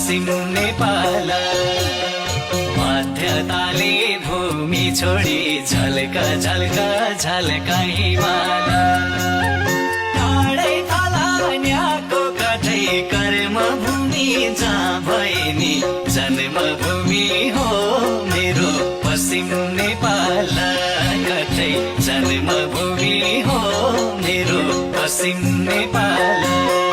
पश्चिम नेपाल मध्यताले भूमि छोडी झल्का झल्का झल्का हिमाल टाढै तला न्याको कठै कर्मभूमि जहाँ भए नि जन्मभूमि हो मेरो पश्चिम नेपाल कठै जन्मभूमि हो मेरो पश्चिम नेपाल